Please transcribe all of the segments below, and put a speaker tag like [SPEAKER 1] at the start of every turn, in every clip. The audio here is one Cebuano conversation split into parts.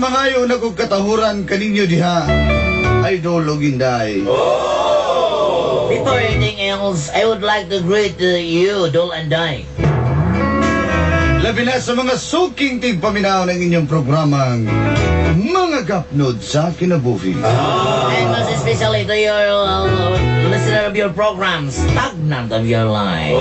[SPEAKER 1] Mangayo na kog katahuran kaninyo diha. Idol og Inday.
[SPEAKER 2] Before anything else, I would like to greet you, Dol and Day.
[SPEAKER 1] Labi na sa mga suking tigpaminaw ng inyong programang Mga Gapnod sa Kinabuhi.
[SPEAKER 2] And most especially to your listener of your program, Stagnant of Your Life.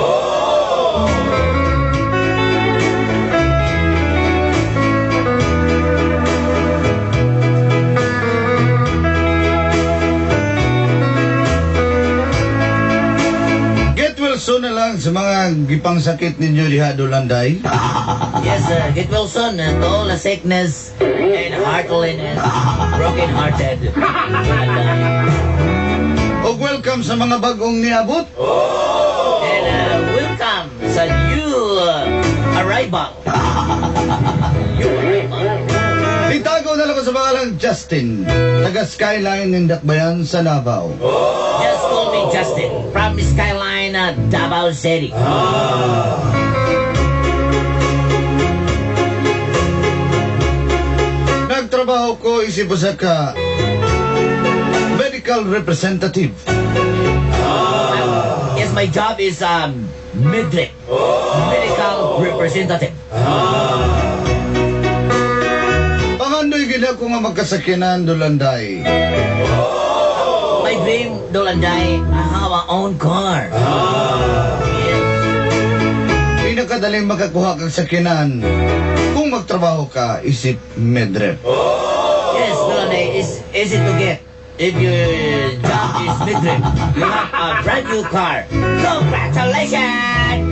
[SPEAKER 1] Get well soon na lang sa mga gipangsakit ninyo diha, Dolanday.
[SPEAKER 2] Yes, sir. Get well soon to all the sickness and heartliness, broken-hearted.
[SPEAKER 1] Og welcome sa mga bagong niabot.
[SPEAKER 2] And welcome sa new arrival. New arrival.
[SPEAKER 1] Itago na lang ko sa pangalang Justin, taga Skyline ng Dakbayan sa Davao.
[SPEAKER 2] Just call me Justin from Skyline, Davao City.
[SPEAKER 1] Nagtrabaho ko isip usa ka medical representative.
[SPEAKER 2] Yes, my job is midrep, medical representative.
[SPEAKER 1] Pangandoy gid ako nga magkasakyanan, Dolanday.
[SPEAKER 2] My dream, Dolanday, I have my own car. Yes.
[SPEAKER 1] Pinakadaling makakuha kag sakyanan kung magtrabaho ka isip medrep.
[SPEAKER 2] Yes, Dolanday, it's easy to get. If your job is midrep, you have a brand new car. Congratulations!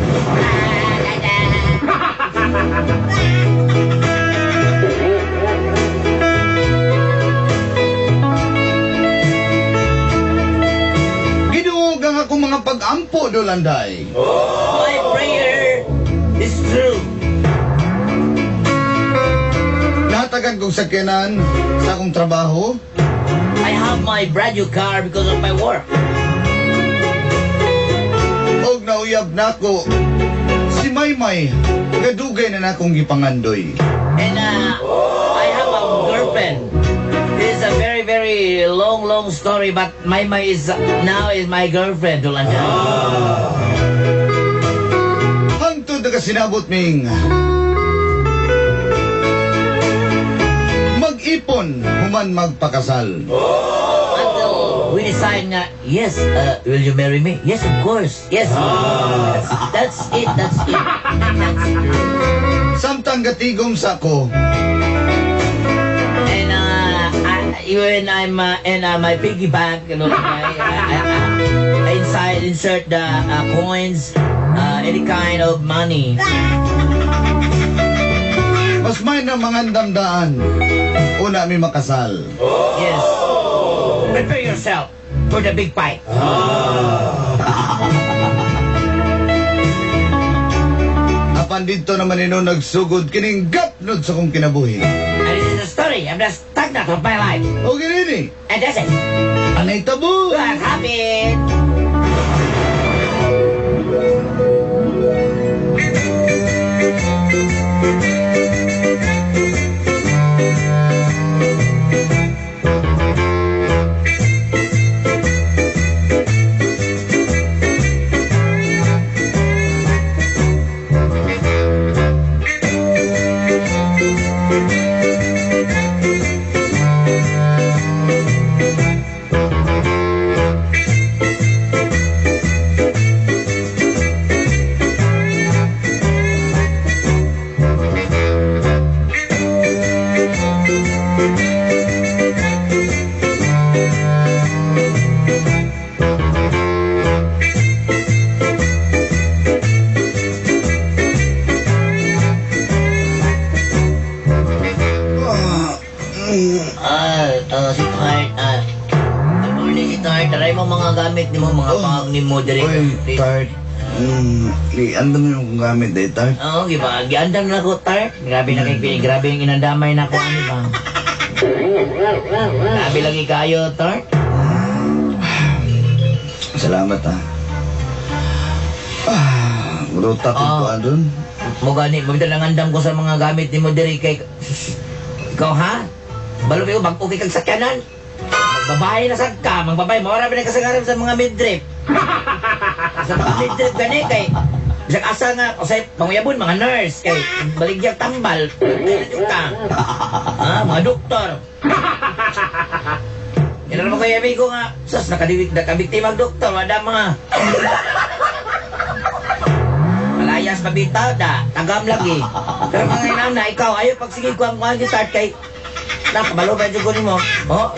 [SPEAKER 1] Giduog ang akong mga pag-ampo, Dolanday.
[SPEAKER 2] My prayer is true.
[SPEAKER 1] Nahatagan kong sakyanan sa akong trabaho.
[SPEAKER 2] I have my brand new car because of my work.
[SPEAKER 1] Og nauyab nako si Maymay, gadugay na nakong gipangandoy.
[SPEAKER 2] And I have a girlfriend. It's a very, very long, long story, but Maymay is now is my girlfriend, Dolanday.
[SPEAKER 1] Hangtod na kasinabot ming mag-ipon human magpakasal.
[SPEAKER 2] Until we decide na, yes, will you marry me? Yes, of course. Yes. That's it, that's it. And that's true.
[SPEAKER 1] Samtang gatigom sa ko,
[SPEAKER 2] And when I'm in my piggy bank, I inside insert the coins, any kind of money.
[SPEAKER 1] Mas may na mga damdaan una mi makasal.
[SPEAKER 2] Yes. Prepare yourself for the big fight.
[SPEAKER 1] Apan dito naman ino nagsugod kining gapnod sa kong kinabuhi.
[SPEAKER 2] And this is the story of the stagnant of my life.
[SPEAKER 1] O kinini,
[SPEAKER 2] And that's it.
[SPEAKER 1] Anay tabo!
[SPEAKER 2] What happened? Si Tart, good morning, si Tart. Taray mo mga gamit nimo, mga
[SPEAKER 1] Oh.
[SPEAKER 2] pag nimo diri.
[SPEAKER 1] Oy, Tart. Andam mo yung gamit eh, Tart.
[SPEAKER 2] Oo, giba. Giandam na ko, Tart. Grabe na kay grabe yung inandamay na ko ani ba. Grabe lagi kayo, Tart.
[SPEAKER 1] Salamat ah. Ruta ko
[SPEAKER 2] Oh.
[SPEAKER 1] pa dun.
[SPEAKER 2] Mo gani, mo lang andam ko sa mga gamit nimo diri kay ikaw ha? Balo kayo bag okay kag sakyanan. Magbabae na sad ka, magbabae mawara ba na kasagaran sa mga midrip. Sa mga midrip gani kay bisag asa nga usay panguyabon mga nurse kay baligyag tambal, na ka. Ah, mga doktor. Yan naman kayo amigo nga, sus, nakabiktima ang doktor, wala mga. Malayas mabitaw da, tagam lagi. Pero mga inam na, ikaw, ayaw pagsigig ko ang kuhan start kay, nakabalo ba yung kunin mo? Oh,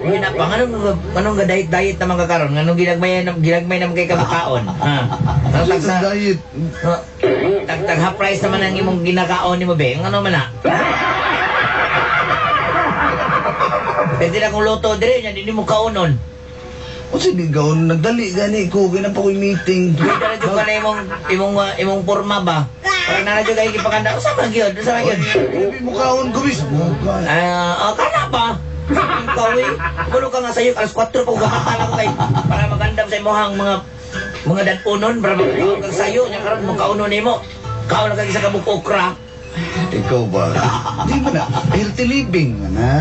[SPEAKER 2] yun na pa, anong diet-diet naman ka karon? Anong ginagmay naman kay kamakaon? Ha? Ang
[SPEAKER 1] Sa diet.
[SPEAKER 2] Tag half price naman ang imong ginakaon nimo be. Ano man na? Pwede na kong luto dire, yan, hindi mo kaunon.
[SPEAKER 1] O sige, gaon, nagdali gani ko, ganang pa ko'y meeting.
[SPEAKER 2] Pwede na dyan ka na imong porma ba? Parang na dyan kayo ipakanda. Usa man gyud, usa man gyud.
[SPEAKER 1] Grabe mo kaon ko, bis.
[SPEAKER 2] Ah, kana pa. Ikaw eh. Kulo ka nga sa'yo, alas 4 pa ugamatan ako kay para magandam sa imuhang mga danunon para magkaon kang sayo nya karon mo kaunon nimo. Kaon na kag isa ka buok okra.
[SPEAKER 1] Ikaw ba? Di ba na? Healthy living man na.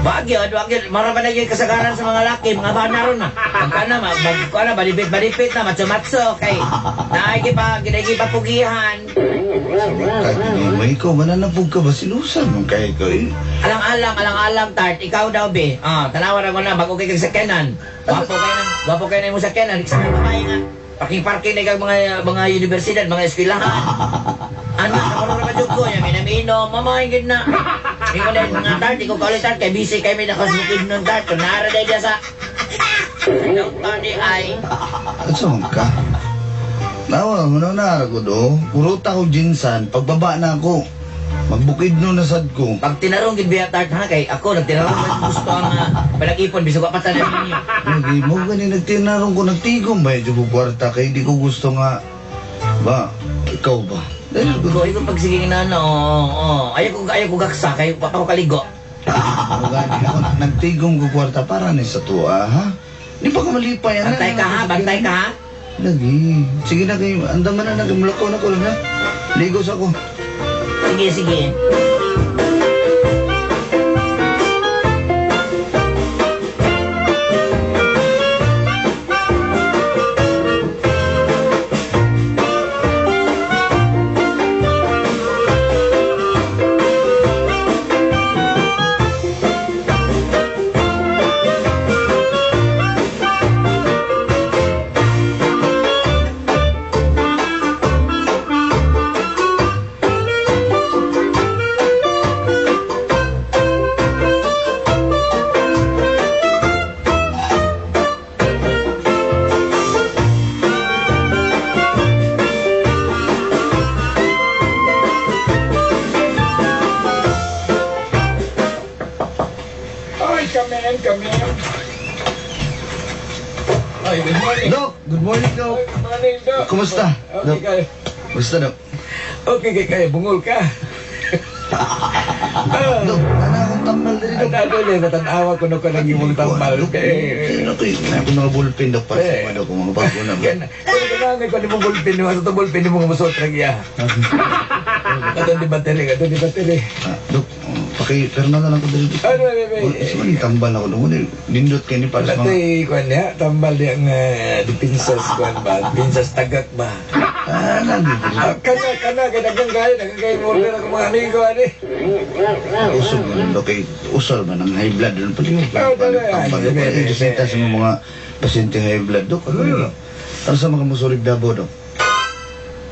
[SPEAKER 2] Wag yun. Mara pa na yung kasagaran sa mga laki, mga bana ron na. Magka na, na, balipit-balipit na, matso-matso, kay naigi pa, ginagi pa pugihan.
[SPEAKER 1] Kahit hindi mo, ikaw, mananapog ka ba? Sinusan mo kay ko eh.
[SPEAKER 2] Alang-alang, alang-alang, tart. Ikaw daw, be. Ah, tanawa na ko na, bago kay kag sakyanan. Gwapo kayo na yung sakyanan. Sa mga babae nga. Parking-parking na kag mga universidad, mga eskwelahan. Ano, nakarong na ko, yung minaminom, mamahin na. Hindi ko dahil mga tart, di ko kaulit tart, kay busy kay may nakasukid ng tart. Kung nara dahil dyan sa downtown di ay.
[SPEAKER 1] At saan ka? Nawa, mo na nara ko do. Kuruta ko jinsan, pagbaba na ako. Magbukid no nasad ko.
[SPEAKER 2] Pag tinarong gid biya tart ha, kay ako nagtinarong man gusto ang palag-ipon, bisag wa pa tanan ninyo.
[SPEAKER 1] Lagi mo gani nagtinarong ko nagtigom ba medyo kwarta kay di ko gusto nga ba ikaw ba? Dahil ko
[SPEAKER 2] Ko ikaw pag sige na no, oo. Ayaw ko gaksa kay pa ako kaligo.
[SPEAKER 1] gani ako nagtigom ko kwarta para ni sa tuwa ha. Di pa ka malipay ana.
[SPEAKER 2] Bantay ka ha, bantay ka ha.
[SPEAKER 1] Lagi. Sige na kayo, andaman na nagmulakaw na ko lang ha. Ligos ako.
[SPEAKER 2] Sige, sige.
[SPEAKER 3] Ay, come in, come in. Ay, good morning.
[SPEAKER 1] Dok, good morning, Dok.
[SPEAKER 3] Good morning, Dok.
[SPEAKER 1] Kumusta?
[SPEAKER 3] Okay,
[SPEAKER 1] Dok?
[SPEAKER 3] kayo.
[SPEAKER 1] Kumusta, Dok?
[SPEAKER 3] Okay, kay kayo. Bungol ka. Ah,
[SPEAKER 1] Dok, ana akong tambal diri, Dok.
[SPEAKER 3] Ano ako eh, natanawa ko na ko lang yung tambal.
[SPEAKER 1] Sino ko yun? Ako mga ballpen, Dok, para sa
[SPEAKER 3] Eh.
[SPEAKER 1] mga Dok, mga bago na.
[SPEAKER 3] Yan. Kung kailangan ko ni mong ballpen, mo sa ballpen mo nga musuot ra iya. Katong di battery, katong di battery.
[SPEAKER 1] Ah, Dok, paki, pero na lang ko diri. Dok.
[SPEAKER 3] Ano, may, may.
[SPEAKER 1] Sa man tambal ako doon. Nindot kayo ni para sa mga...
[SPEAKER 3] Wala kuan niya, tambal niya nga di pinsas kuan ba, pinsas tagak ba.
[SPEAKER 1] Ah, lagi diri.
[SPEAKER 3] Ah, kana kana kay daghang kayo, daghang kayo order ako mga amigo ani.
[SPEAKER 1] Usog man Dok, kay usal man ang high blood doon pala.
[SPEAKER 3] Oh, talaga.
[SPEAKER 1] Tambal, Dok. Ay, reseta sa mga pasyente high blood, Dok. Ano yun? Para sa mga musurig dabo, Dok.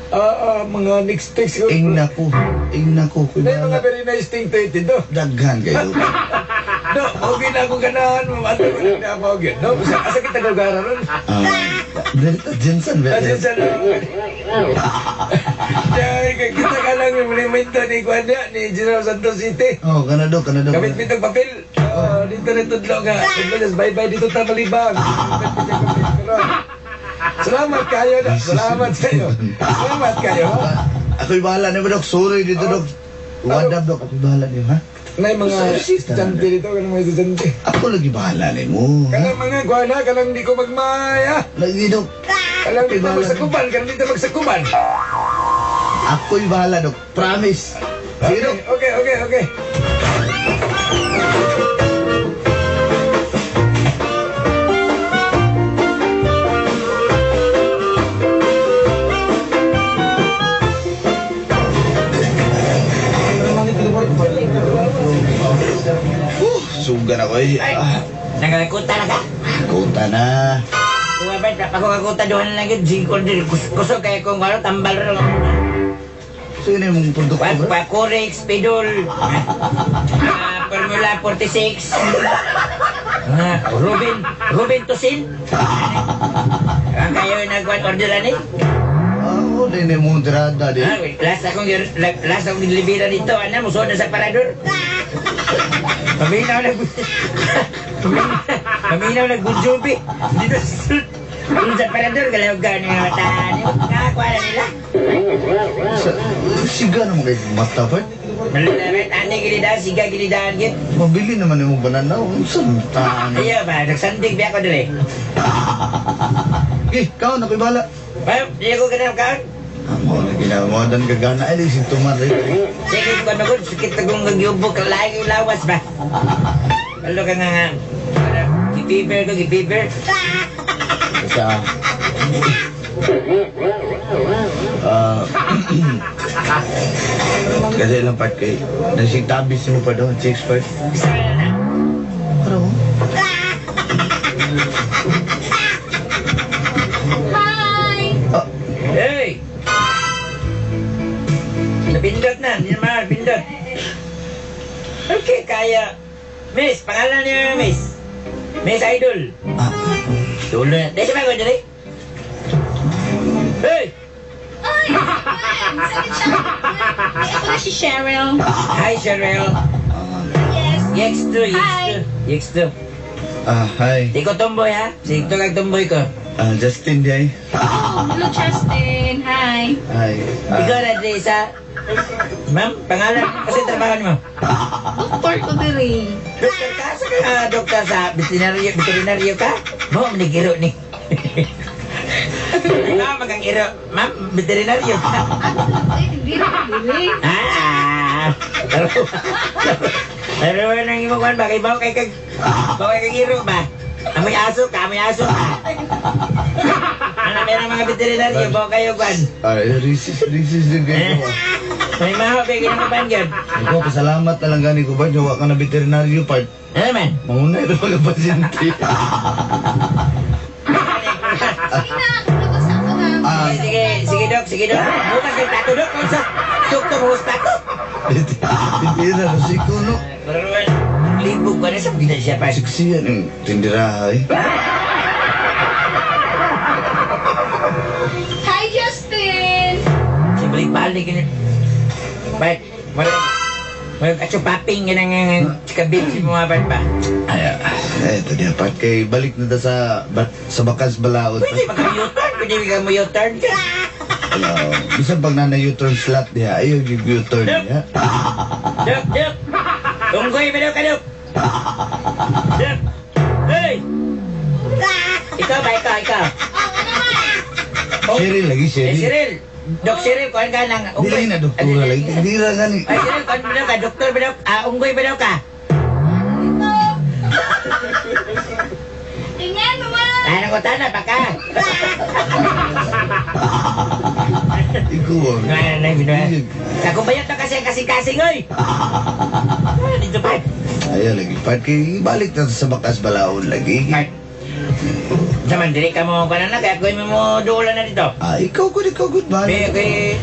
[SPEAKER 3] Ah, mga next text ko.
[SPEAKER 1] Ing nako, ing nako.
[SPEAKER 3] May mga very nice thing to it, do.
[SPEAKER 1] Daghan kayo.
[SPEAKER 3] No, okay na akong ganahan, mamato ko na ako okay. No, asa kita lugar ron?
[SPEAKER 1] Ah, diri ta Jensen ba?
[SPEAKER 3] Asa sa Dahil kita ka lang yung monumento ni kuan niya, ni General Santos City.
[SPEAKER 1] Oh, kana Dok, kana Dok.
[SPEAKER 3] Gamit mitong papel. Oh, dito rin tudlo nga. Tudlo just bye-bye dito ta malibang. Salamat kayo. Dok. Salamat sa iyo. Salamat kayo.
[SPEAKER 1] Ako'y bahala niyo, Dok. Sorry dito, Dok. Wadab, Dok. Ako'y bahala niyo, ha?
[SPEAKER 3] Nay mga estudyante dito, kanang mga estudyante.
[SPEAKER 1] Ako lagi bahala nimo. Ha?
[SPEAKER 3] Kanang mga kuana, kanang di ko magmaya.
[SPEAKER 1] Lagi, Dok.
[SPEAKER 3] Kanang di ta magsakuban, kanang di ta magsakuban.
[SPEAKER 1] Ako'y bahala, Dok. Promise. Sige, Dok.
[SPEAKER 3] Okay, okay, okay.
[SPEAKER 1] Sugan ako eh.
[SPEAKER 2] Ay, nangagakuta na ka?
[SPEAKER 1] Kuta na.
[SPEAKER 2] Kuha ba, ako kakuta doon lang yun. Singkol din. Kusog kaya kung ano, tambal rin ako.
[SPEAKER 1] Sino yung produkto bro?
[SPEAKER 2] Pakurex, Pidol, Formula 46, Ruben, Ruben Tosin. Ang kayo nagwan orderan eh.
[SPEAKER 1] Ah, oh, din yung tirada di.
[SPEAKER 2] Last akong gilibira dito, ano, musuod na sa parador. Paminaw nag Paminaw nagbunjubi. Dito sa parador, galaw gani nga mataan. Nakakuha na nila.
[SPEAKER 1] Siga naman kay mata pa.
[SPEAKER 2] Malulabit, ani gilidaan, siga gilidaan git.
[SPEAKER 1] Mabili naman yung banana. Saan taan?
[SPEAKER 2] Ayaw ba, nagsandig ba ako dire?
[SPEAKER 1] Eh, kaon ako'y bala.
[SPEAKER 2] Ba, di ako ganang kaon.
[SPEAKER 1] Amo na ginawa dan gagana ay si tumar rin.
[SPEAKER 2] Sige, kung ano ko, sakit akong nagyubok, lahi yung lawas ba? Alo ka nga nga. Gi-fever ko, gi-fever.
[SPEAKER 1] Sa kasi ilang part kay nasitabis mo pa doon, chicks part.
[SPEAKER 2] Isa na na.
[SPEAKER 1] Pero,
[SPEAKER 4] Hi!
[SPEAKER 2] Hey! Napindot na, hindi naman, pindot. Okay, kaya. Miss, pangalan niyo, Miss. Miss Idol. Tulo na. Di siya ba ko dali? Hey!
[SPEAKER 4] Ay! Sakit siya. Ay, ako na si Cheryl.
[SPEAKER 2] Hi, Cheryl.
[SPEAKER 4] Yes.
[SPEAKER 2] Yex 2, Yex
[SPEAKER 4] Hi.
[SPEAKER 2] 2. Yex 2.
[SPEAKER 1] Hi.
[SPEAKER 2] Di ko tomboy, ha? Sige, ito kag tomboy ko.
[SPEAKER 1] Justin di ay.
[SPEAKER 4] Oh, hello Justin. Hi.
[SPEAKER 1] Hi.
[SPEAKER 2] Ikaw na, di isa. Ma'am, pangalan, kasi trabaho niyo.
[SPEAKER 4] Doktor ko diri.
[SPEAKER 2] Doktor ka? Sa ka, doktor sa veterinaryo ka? Mo, manigiro ni. Ma'am, magang iro. Ma'am, veterinaryo ka.
[SPEAKER 4] Ay, hindi rin diri.
[SPEAKER 2] Ah! Pero, pero nang imo kuan ba kay bawo kay kag bawo kay kag iro ba? Amoy aso ka, amoy aso ka. Ano meron mga veterinaryo, bawo kayo kuan.
[SPEAKER 1] Ay, racist, racist din kayo.
[SPEAKER 2] May maho ba kayo ban gyud?
[SPEAKER 1] Ikaw, pasalamat na lang gani ko ba? Jawa ka na veterinaryo part.
[SPEAKER 2] Ano man?
[SPEAKER 1] Manguna ito mga pasyente.
[SPEAKER 4] Sige na, ako sa ako ha.
[SPEAKER 2] Sige, sige dok, sige dok. Bukas kay plato dok, unsa? Dok to bukas plato.
[SPEAKER 1] Hindi na, kasi ko no.
[SPEAKER 2] Pero libog ba na sa gina siya pa.
[SPEAKER 1] Siksiyan yung tindiraha eh.
[SPEAKER 4] Hi Justin!
[SPEAKER 2] Si balik-balik ini. Baik, mara mara atso paping nga nang kabit si mga bat ba.
[SPEAKER 1] Ay, eto niya part kay balik na ta sa bakas balaod.
[SPEAKER 2] Pwede ba ka U-turn? Pwede ba ka U-turn ka?
[SPEAKER 1] Hello. Bisan pag nana U-turn slot niya, ayaw yung U-turn niya.
[SPEAKER 2] Dok, dok. Tunggoy ba daw ka, dok? Dok. Hey! Ikaw ba, ikaw, ikaw?
[SPEAKER 4] Oh, ano man?
[SPEAKER 2] Oh,
[SPEAKER 1] Cheryl lagi,
[SPEAKER 2] eh,
[SPEAKER 1] Cheryl.
[SPEAKER 2] Cyril. Dok Cyril, kuhan ka ng
[SPEAKER 1] Di lagi na doktora lagi. Di lang gani.
[SPEAKER 2] Ay, Cyril, kuhan ba daw ka? Doktor ba daw? Ah, unggoy ba daw ka?
[SPEAKER 4] Ito. Ganyan naman.
[SPEAKER 2] Ano ko tana, baka.
[SPEAKER 1] Ikaw ah.
[SPEAKER 2] Nga, Kakumbayot na kasi ang kasing-kasing, oy! Ah, dito pa.
[SPEAKER 1] Ayaw lagi. Part kay balik na sa bakas balaod lagi.
[SPEAKER 2] Part. Zaman, dili ka mo kuha na, kaya kuya mo duulan na dito.
[SPEAKER 1] Ah, ikaw good, ikaw good ba?
[SPEAKER 2] Be, okay.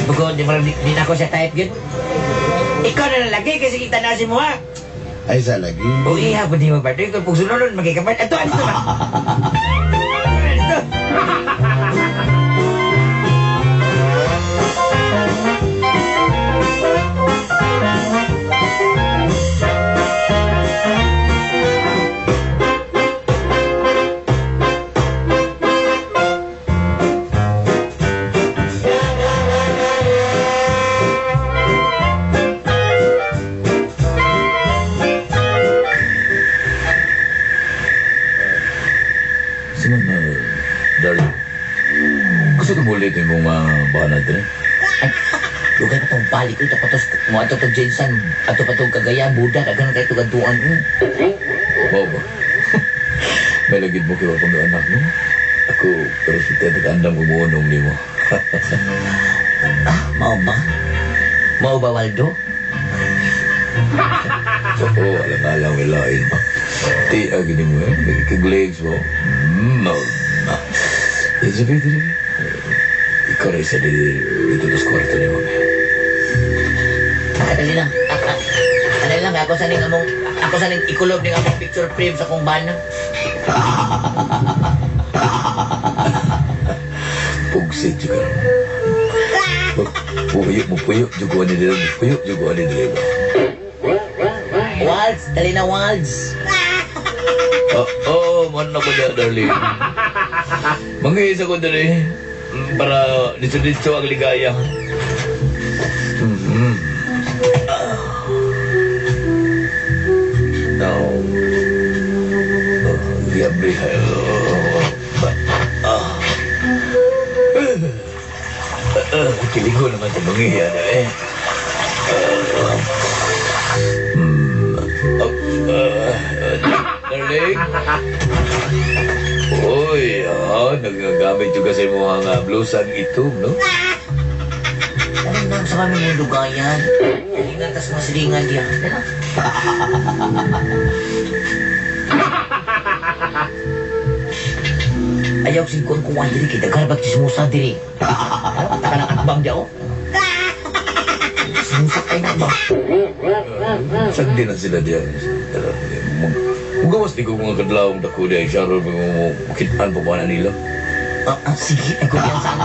[SPEAKER 2] Bugo, di mo di na ako sa type yun. Ikaw na lang lagi kasi kita na si mo ha.
[SPEAKER 1] Ay, sa lagi.
[SPEAKER 2] O iha, pwede mo ba? Ikaw, pag sunod, magkikapat. Ito, ano ito ba? Ano ito?
[SPEAKER 3] Simon, darling. Gusto ko ulit yung mga bana din.
[SPEAKER 2] Dugay pa tong balik ito pa tos mo ato tong Jensen, ato pa tong Cagayan, Buda, daghan kay tugaduan.
[SPEAKER 3] Mao ba? May lagid mo kay akong anak, no? Ako, pero sa tiyan, nag-andam ko mo nimo.
[SPEAKER 2] Ah, mao ba? Mao ba, Waldo?
[SPEAKER 3] Oo, alang-alang may lain ba? Ti, gini mo eh. Nagkaglegs mo. No. Sabi, dili. Ikaw na isa dito sa kwarto ni mami.
[SPEAKER 2] Ah, dali lang. Dali lang, ako sa ning among ako sa ning ikulob ning among picture frame sa kong bana.
[SPEAKER 3] Pugsit juga. Puyo mo puyo juga ni dili. Puyo juga ni dili ba?
[SPEAKER 2] Walds, dali na Walds.
[SPEAKER 3] Oh, man ako niya, darling. Mangihis ako dali. Para dito-dito ang ligaya. No. Oh, diabre. Ah. Kiligo naman sa mangihi, ano eh. Darling. Uy, nagagamit juga sa imong nga blusang itom, no?
[SPEAKER 2] Dali lang sa kami mong dugayan. Silingan tas mga silingan diya. Dali lang. Ayaw singkon kuwan diri kay daghan bag chismosa diri. Ano ta ka ng atbang diya oh? Chismosa kay na ba?
[SPEAKER 3] Sagdi na sila diya. Mugawas di ko mga kadlawong dako diya. Sharon, makitaan pa ba na nila?
[SPEAKER 2] Sige, ay kuyan sana.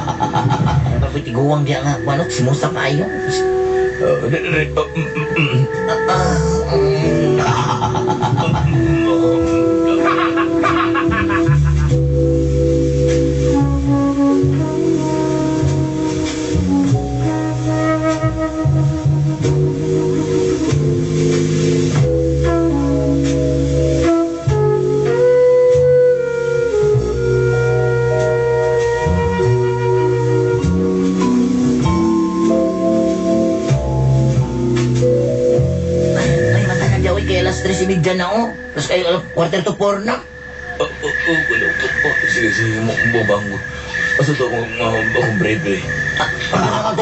[SPEAKER 2] Ano pa tiguang diya nga, ano, chismosa kayo. Ay, mata na diya, uy, kaya alas 3:30 na, oh. Tapos kayo, alam, 3:45 na.
[SPEAKER 3] Oh, sige, sige, mo bango. Asa to akong break, eh.
[SPEAKER 2] Ah,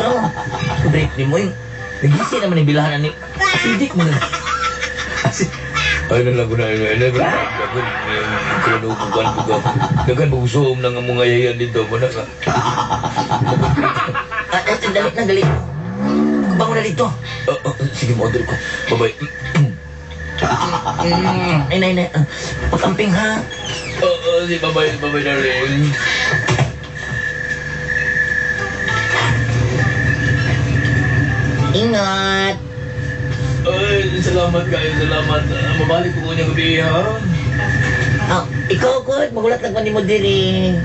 [SPEAKER 2] break ni mo yung... Nagisi naman yung bilahan ni... Asidik mo na.
[SPEAKER 3] Ay, na lang ko na, ay, na, dagan, krono ko kan ko. Dagan magusom ng mga yayan dito, mo na ka.
[SPEAKER 2] Dali na, dali. Bango na dito.
[SPEAKER 3] Sige, mo order ko. Bye-bye.
[SPEAKER 2] Ay, nay, nay. Pag-amping, ha?
[SPEAKER 3] Sige, bye-bye, bye-bye, darling.
[SPEAKER 2] Ingat.
[SPEAKER 3] Ay, salamat kayo, salamat. Mabalik ko niya gabi, ha?
[SPEAKER 2] Ikaw, good. Magulat lang ko ni mo diri.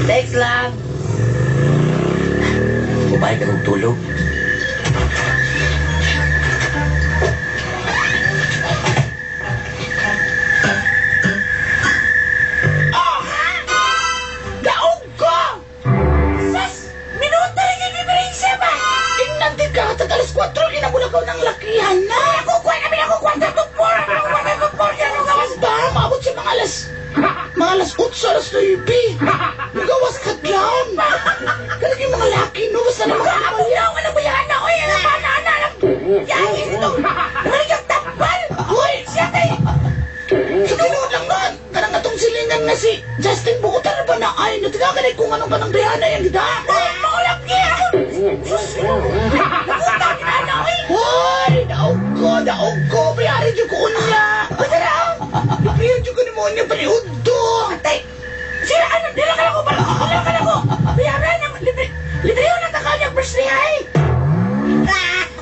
[SPEAKER 2] Text lang. Bumalik akong tulog.
[SPEAKER 5] Daog ko! Sas! Minuto rin yung diferensya ba? Tingnan din ka, tag alas 4, ginabulakaw ng lakihan na! Nakukuha namin ako, 3:45! Ako, 3:45! Yan ang gawas ba? Maabot siya mga alas 8, alas 9. Magawas ka lang! Kanag yung mga laki, no? Basta na mga
[SPEAKER 4] Abuyaw, alam mo yan na, oy, alam mo na, na, alam. Yan, ito. Naman yung tambal.
[SPEAKER 5] Hoy!
[SPEAKER 4] Siya kay...
[SPEAKER 5] Sa tinuod lang nun! Kanang atong silingan nga si Justin Bukutan ba na ay natiga ka na kung anong kanang bayana yan gida?
[SPEAKER 4] Ay, maulap niya. Sus, napunta ka na, oy.
[SPEAKER 5] Hoy! Daog ko! Daog ko! Bayari dyan ko unya!
[SPEAKER 4] Uy, tara.
[SPEAKER 5] Libre dyan ko ni mo unya paniudto!
[SPEAKER 4] Atay. Sira, ano, dila ka lang ko, pala. Dila ka lang ko. Bayaran ng libre. Libre yun ang takal niyang first three, ay.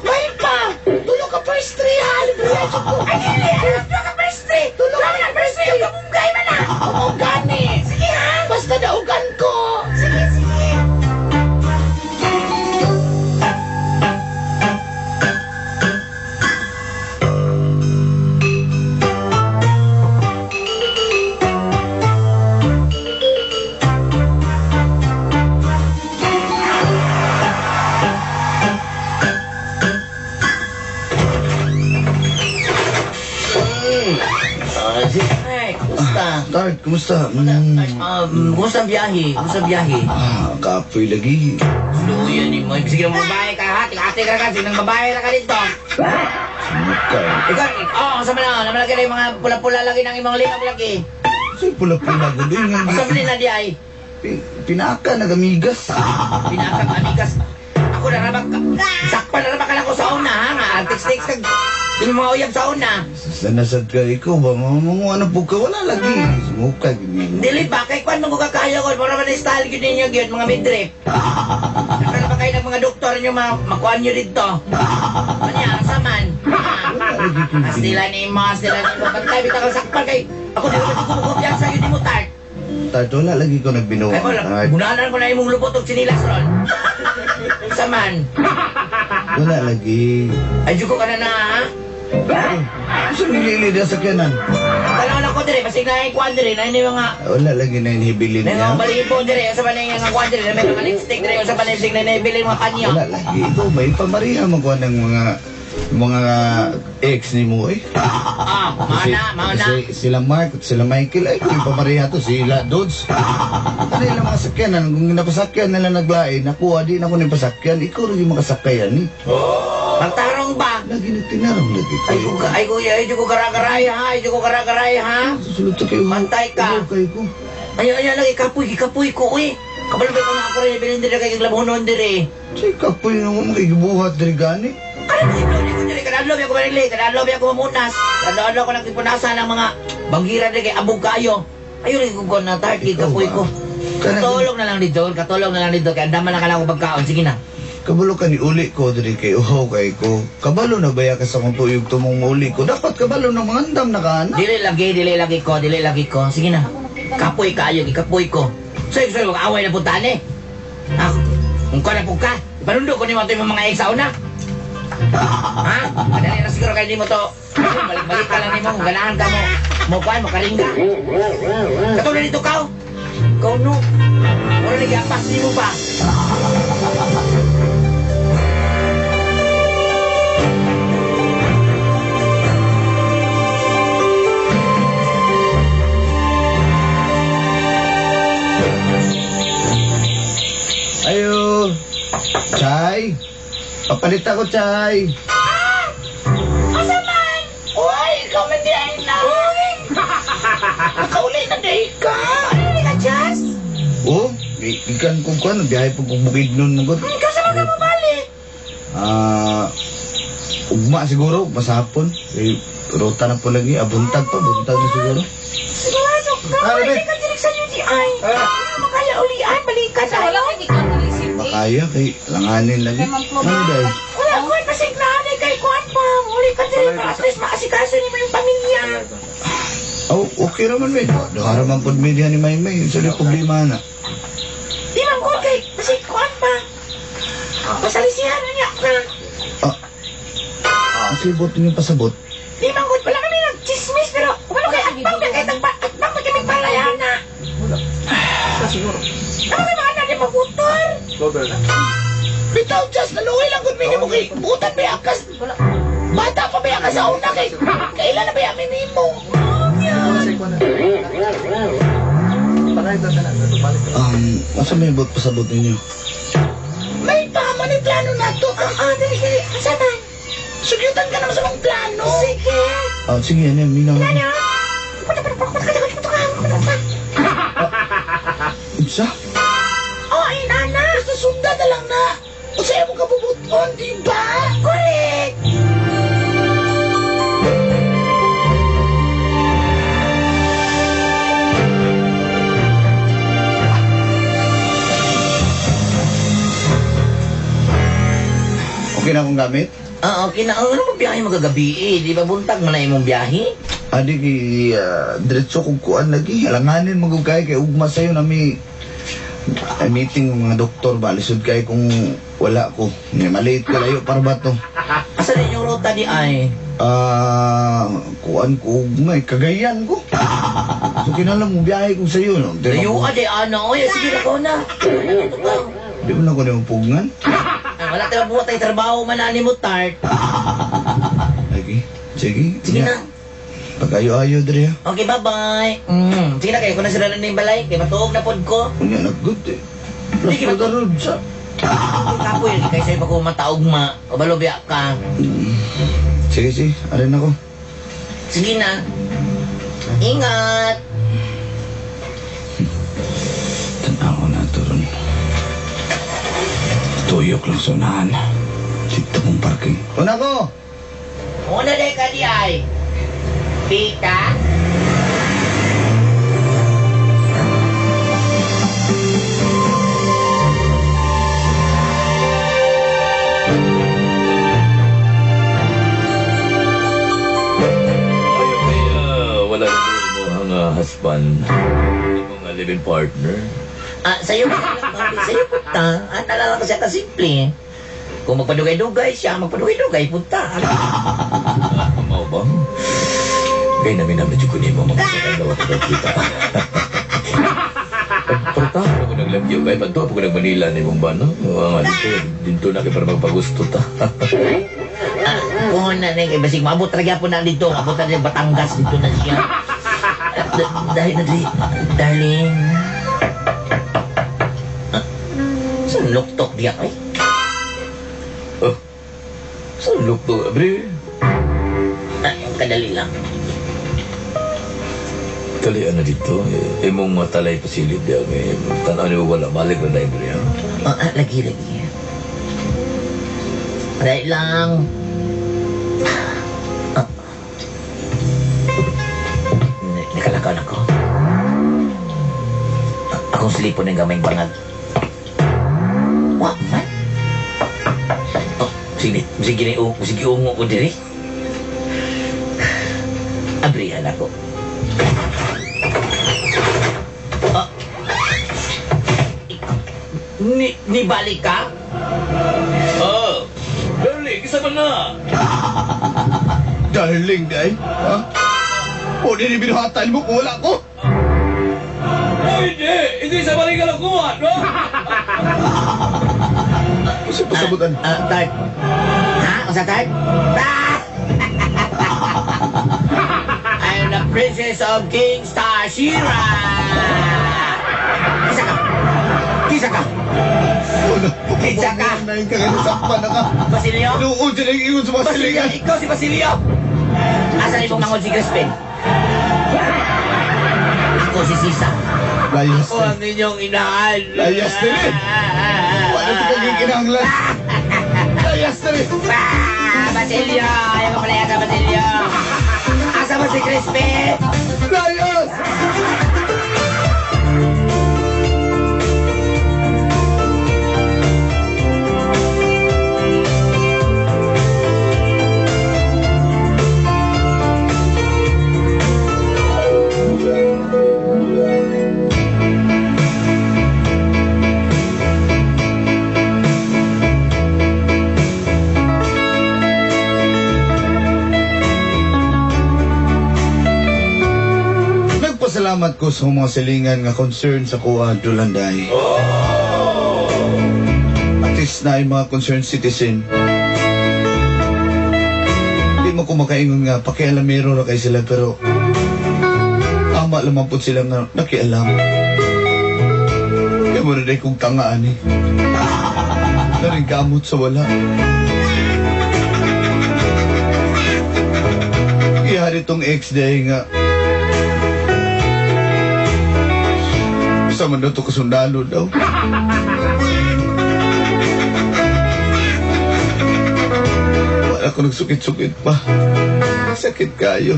[SPEAKER 5] May pa! Tulog ka first three ha! Libre dyan ko!
[SPEAKER 4] Ay, dili, ano, tulog ka first three.
[SPEAKER 5] Tulog
[SPEAKER 4] ka first three, yung kabunggay man na.
[SPEAKER 5] Ako gani!
[SPEAKER 4] Sige, ha?
[SPEAKER 5] Basta daugan ko!
[SPEAKER 4] Sige, sige.
[SPEAKER 1] Tart, kumusta?
[SPEAKER 2] Kumusta ang biyahe? Kumusta ang biyahe?
[SPEAKER 1] Ah, kapoy lagi.
[SPEAKER 2] Luya ni mo. Sige ng babae ka ha. Ate ka ka. Sige ng babae na ka dito.
[SPEAKER 1] Sumot ka eh.
[SPEAKER 2] Ikaw, oh, sa mga naman lagi na yung mga pula-pula lagi ng imong lingap lagi.
[SPEAKER 1] Sa'yo pula-pula ko doon.
[SPEAKER 2] Asa man na di ay?
[SPEAKER 1] Pinaka, nagamigas.
[SPEAKER 2] Pinakang amigas. Ako na rabak ka. Sakpan na rabak ka lang ko sa una ha. Nga, antik-sticks kag. Yung mga uyab sa una.
[SPEAKER 1] Sanasad ka, ikaw ba? Mga ano po ka? Wala lagi. Sumot ka, gini.
[SPEAKER 2] Dili ba? Kay kwan mo kakayo ko. Mura man ang style yun ninyo yun, mga midrip. Nakala ba kayo ng mga doktor nyo, makuan nyo dito? Kanya, asa man? Astila ni mo, astila ni mo. Pantay, bitaw kang sakpan kay... Ako di ko magkukumpiyansa yun ni mo, Tart.
[SPEAKER 1] Tart, wala lagi ko nagbinuang.
[SPEAKER 2] Ay, wala. Gunanan ko na imong lubot og sinilas ron. Sa man.
[SPEAKER 1] Wala lagi.
[SPEAKER 2] Ay, jugo ka na na, ha?
[SPEAKER 1] Saan nilili na sa kanan?
[SPEAKER 2] Tanaw na ko dire, basig na yung kuwan dire, na yung mga...
[SPEAKER 1] Wala lagi na inhibilin
[SPEAKER 2] Na yung
[SPEAKER 1] niya.
[SPEAKER 2] mga balibon dire, sa balay nga kuwan dire, na may mga lipstick dire, sa balay lipstick na naibilin mga kanyo.
[SPEAKER 1] Wala lagi. Ikaw, may pamariha magkuha ng mga ex ni mo eh.
[SPEAKER 2] Ah, mao na, mao na.
[SPEAKER 1] Si, sila Mark at sila Michael, ay, kung pamariha to, sila Dodds. Ano ilang mga sakyanan, kung napasakyan nila naglain, nakuha din ako ng pasakyan, ikaw rin yung makasakayan eh.
[SPEAKER 2] Magtarong ba?
[SPEAKER 1] Lagi nagtinarong lagi
[SPEAKER 2] Ay,
[SPEAKER 1] kayo.
[SPEAKER 2] ko, ay, ko, ay, ko garagaray ha, ay, ko garagaray ha.
[SPEAKER 1] Susunod to kayo.
[SPEAKER 2] Pantay ka.
[SPEAKER 1] Ano kayo ko?
[SPEAKER 2] Ay, ay, lagi, kapoy, kapoy ko, uy. Kabalo ba ko na ako rin, ibilin dire kay glabonon dire.
[SPEAKER 1] Say, kapoy na mo makigibuhat diri gani.
[SPEAKER 2] Kada ko dire, kada adlaw ako manili, kada adlaw ako mamunas. Kada adlaw ko nagpunasan ng mga banggira dire kay abog kayo. Ayun rin ko na target kapoy ko. Katulog na lang dito, katulog na lang dito kay andaman na ka lang ako pagkaon. Sige na.
[SPEAKER 1] Kabalo ka ni uli ko diri kay uhaw kay ko. Kabalo na baya ka sa kong tuyog tumong uli ko. Dapat kabalo na mga andam na ka na.
[SPEAKER 2] Dili lagi, dili lagi ko, dili lagi ko. Sige na. Kapoy kayo, gikapoy ko. Sige, sige, mag-away na puntaan eh. Ah, kung ka na po ka, ipanundo ko ni mo ito yung mga ex sa una. Ha? Madali na siguro kayo di mo to. Balik-balik ka lang ni mo, kung ganahan ka mo. Mo kuhan, mo karingga. Katulad dito ka. Ikaw no. Wala lagi apas ni mo pa.
[SPEAKER 1] Ayo. Chay. Papalit ako, Chay.
[SPEAKER 4] Asa man? Uy, ikaw man di ay na. Nakauli na di ka. Ano ni ka, Jazz?
[SPEAKER 1] Oh, ikan ko kuan, biyahe po kong bukid nun mo.
[SPEAKER 4] Ikaw sa mga mabalik.
[SPEAKER 1] Ah, ugma siguro, masapon. Eh, ruta na po lagi, buntag pa, buntag na siguro.
[SPEAKER 4] Sigurado ka.
[SPEAKER 1] Ah,
[SPEAKER 4] Wala
[SPEAKER 1] Beth.
[SPEAKER 4] ka direk sa UGI. Ano makaya ulian, balikan
[SPEAKER 5] Sa wala
[SPEAKER 4] tayo.
[SPEAKER 5] kay gikan diri si
[SPEAKER 1] Makaya kay langanin lagi. Ano dahil?
[SPEAKER 4] Wala ko, pasig na anay kay kuan pa. Uli ka direk para at least maasikaso ni mo yung pamilya.
[SPEAKER 1] Oh, okay raman may. Duha raman pod media ni Maymay. Sa di problema na.
[SPEAKER 4] Di man ko kay pasig kuan pa. Pasalisihan na niya ka.
[SPEAKER 1] Ah, pasibot ninyo pasabot.
[SPEAKER 4] Di man ko, wala kami nagchismis pero wala kay atbang na kay tagpa atbang pa kami palayana.
[SPEAKER 6] Wala. Siguro.
[SPEAKER 4] Ano may mga anak ni mabutor?
[SPEAKER 6] Cover na.
[SPEAKER 4] Bitaw, just naluwi lang kung minimo kay butan ba kas. Bata pa ba ka sa una kay kailan na ba yamin nimo?
[SPEAKER 1] Asa may bot pasabot ninyo?
[SPEAKER 4] May pama ni plano na to. Ah, dali, dali. Asa man? Sugyutan ka naman sa mga plano. Sige.
[SPEAKER 1] Ah, sige, ano, minaw.
[SPEAKER 4] Ano?
[SPEAKER 1] Unsa?
[SPEAKER 4] Oh, ay, nana. Basta sundan na lang na. O sa'yo mo kabubuton, di ba? Correct.
[SPEAKER 1] Okay na akong gamit?
[SPEAKER 2] Ah, okay na. Ano mo biyahe magagabi eh? Di ba buntag man na imong biyahe?
[SPEAKER 1] Adi kay diretso kong kuan lagi. Alanganin magugay kay ugma sayo na may meeting ng mga doktor ba lisod kay kung wala ko. May maliit ko layo para ba to?
[SPEAKER 2] Asa na inyong ruta di ay?
[SPEAKER 1] Ah, kuan ko ugma eh, Cagayan ko. So kinahanglan mo biyahe kong sayo no. Di
[SPEAKER 2] Layo ka di ano. Oy, sige na ko na.
[SPEAKER 1] Di mo na ko nimo pugnan.
[SPEAKER 2] Ay, wala tayo buhat ay trabaho man ani mo tart.
[SPEAKER 1] Lagi. Sige.
[SPEAKER 2] Sige na.
[SPEAKER 1] Pag-ayo-ayo diri ha.
[SPEAKER 2] Okay, bye-bye. Sige na kayo, kung na sila na yung balay, kay matuog na pod ko.
[SPEAKER 1] Unya na good eh.
[SPEAKER 2] Hindi,
[SPEAKER 1] Plus ko sa.
[SPEAKER 2] Kapoy, kay sa'yo pa ko mataog ma. O balobya ka.
[SPEAKER 1] Sige, sige. Arin ako.
[SPEAKER 2] Sige na. Ingat.
[SPEAKER 1] Tanaw na ito ron. Tuyok lang sa unahan. Dito kong parking. Una ko!
[SPEAKER 2] Una day ka di ay. Pita.
[SPEAKER 3] Ay, wala na mo ang husband. Imong living partner.
[SPEAKER 2] Ah, sa'yo ba lang, mami? Sa'yo punta. Ah, nalala ko siya kasimple. Kung magpadugay-dugay siya, magpadugay-dugay, punta.
[SPEAKER 3] Mao ba? Kaya namin namin ko nimo mga sa dalawa kita. Pero tao ko naglagyo kay padto ko nag Manila ni mong bano. Ang dito dito na kay para magpagusto ta.
[SPEAKER 2] Ah, kuha na na kay basig maabot ra gyapon na dito, maabot na Batangas dito na siya. Dahil na di, darling. Ah, saan luktok diya ay?
[SPEAKER 3] Oh. Saan luktok, bre?
[SPEAKER 2] Ah, kadali lang.
[SPEAKER 3] Talian na dito. Imong talay pasilid diya. May tanaw niyo wala. Balik na na bre.
[SPEAKER 2] Ah, lagi, lagi. Dali lang. Ah. Nakalakaw na ko. Akong silipon ng gamay bangag. Wa man. Oh, sige, sige, sige, ungo ko diri. Abrihan ako. Ah. Ni balik ka?
[SPEAKER 3] Oh, darling, isa pa na.
[SPEAKER 1] Darling, day. Ha? O, di binuhatan mo kung wala ko.
[SPEAKER 3] Oh, hindi! Hindi sa balik ka lang kuha, no?
[SPEAKER 1] Kasi pasabutan.
[SPEAKER 2] Ah, Tart. Ha? Unsa, Tart? Ah! I'm the princess of King Star Shira! Kisa ka! Kisa ka!
[SPEAKER 1] Wala.
[SPEAKER 2] Kisa ka!
[SPEAKER 1] Sakpan na ka.
[SPEAKER 2] Basilio?
[SPEAKER 1] Noon sila yung ingon sa mga
[SPEAKER 2] Basilio!
[SPEAKER 1] silingan.
[SPEAKER 2] Ikaw si Basilio! Asa imong mangod si Crispin? Ako si Sisa.
[SPEAKER 1] Layas
[SPEAKER 2] Ako
[SPEAKER 1] na.
[SPEAKER 2] ang inyong inahan.
[SPEAKER 1] Layas na rin. Wala ito kang kinahanglan. Layas na rin.
[SPEAKER 2] Ah, Basilio! Ayaw ko pala yata, Basilio! Asa mo si Crispin?
[SPEAKER 1] Layas! Nagpasalamat ko sa mga silingan nga concern sa kuha Dulanday. At least na yung mga concerned citizen. Di mo ko makaingon nga, pakialamero na kay sila pero tama lamang po sila nga nakialam. Kaya mo na day kong tangaan eh. Naring kamot sa wala. Ihari tong ex day nga sa man daw to kasundalo daw. Wala ko nagsukit-sukit pa. Sakit kayo.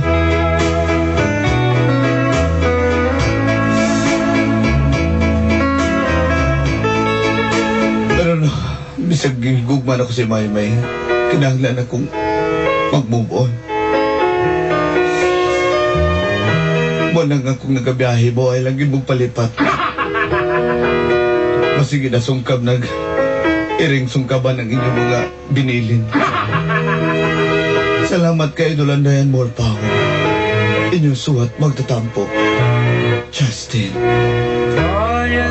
[SPEAKER 1] Pero no, bisag gugman ako si Maymay, kinahanglan akong mag-move on. Mo nang akong nagabiyahe mo ay lang mong palipat. Masige na sungkab nag iring sungkaban ang inyong mga binilin. Salamat kay Idolandayan, more power. Inyong suwat magtatampo. Justin.
[SPEAKER 7] All your